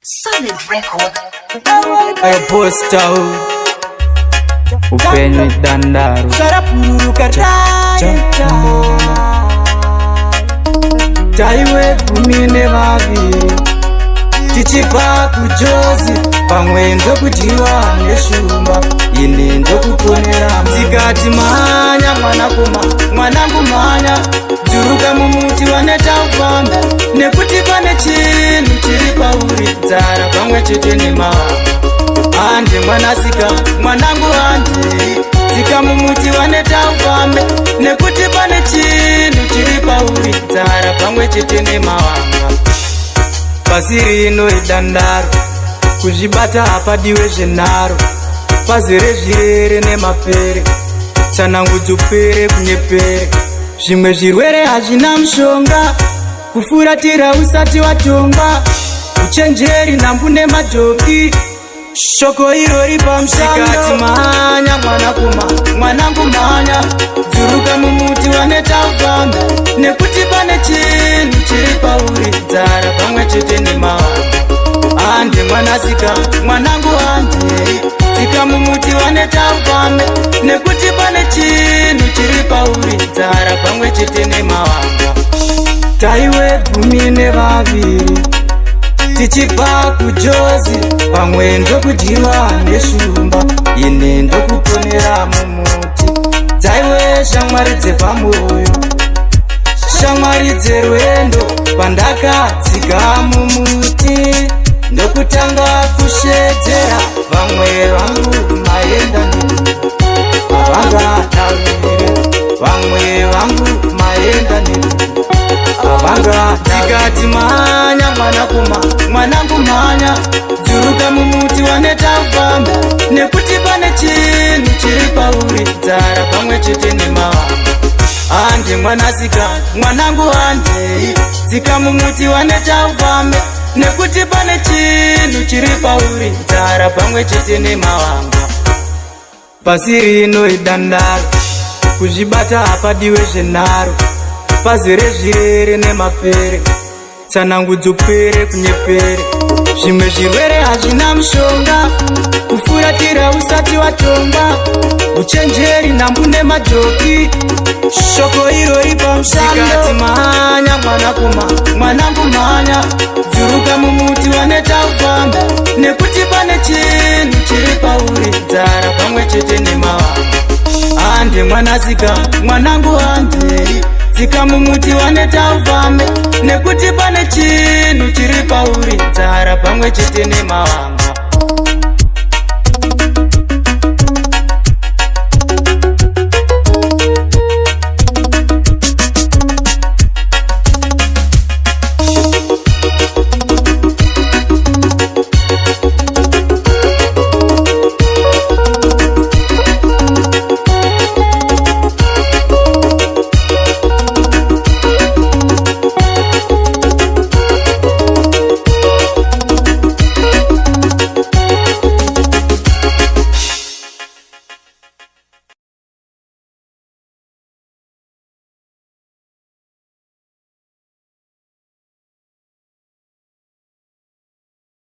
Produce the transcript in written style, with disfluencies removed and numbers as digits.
Solid Record. Aposta upenyu idandaro. Zvarapururuka raita. Taiwe 12 tichibva kuJozi, pamwe ndokudyiwa neshumba, ini ndokuponera. Tikati mhanya mwanakoma, mwanangu mhanya, dzuruka mumuti waneta ufambe, nekuti pane chinhu chiri pauri, dzara pamwe chete nemawanga. Hande mwanasika, mwanangu, hande, tsika mumuti waneta ufambe, nekuti pane chinhu chiri pauri, dzara pamwe chete nemawanga. Pasi rino idandaro, kuzvibata hapadiwe zvenharo, pazere zvirere nemapere, tsanangudzo pere kunyepere. Zvimwe zvirwere hazvina mushonga, kufuratira usati watongwa, uchenjeri nhambu nemajoki, shoko irori pamushando. Mhanya mwanakoma, mwanangu mhanya, dzuruka mumuti waneta ufambe, nekuti pane chinhu chiri pauri, dzara pamwe chete nemawanga. Hande mwanasika, mwanangu, hande, tsika mumuti waneta ufambe, nekuti pane chinhu chiri pauri, dzara pamwe chete nemawanga. Taiwe 12 tichibva kuJozi, pamwe ndokudyiwa neshumba, ini ndokuponera mumuti. Dzaiwe shamwari dzepamoyo, shamwari dzerwendo. Pandakatsika mumuti ndokutanga kushedzera, vamwe vangu maenda, havangadavire. Vamwe vangu maenda, havanga. Tikati mhanya mwanakoma, mwanangu mhanya, dzuruka mumuti waneta ufambe, nekuti pane chinhu chiri pauri, dzara pamwe chete nemawanga. Hande mwanasika, mwanangu, hande, tsika mumuti waneta ufambe, nekuti pane chinhu chiri pauri, dzara pamwe chete nemawanga. Pasi rino idandaro, kuzvibata hapadiwe zvenharo, pazere zvirere nemapere, tsanangudzo pere kunyepere. Zvimwe zvirwere hazvina mushonga, kufuratira usati watongwa, uchenjeri nhambu nemajoki, shoko irori pamushando. Mhanya mwanakoma, mwanangu mhanya, dzuruka mumuti waneta ufambe, nekuti pane chinhu chiri pauri, dzara pamwe chete nemawanga. Hande mwanasika, mwanangu, hande, tsika mumuti waneta ufambe, nekuti pane chinhu chiri pauri, dzara pamwe chete nemawanga.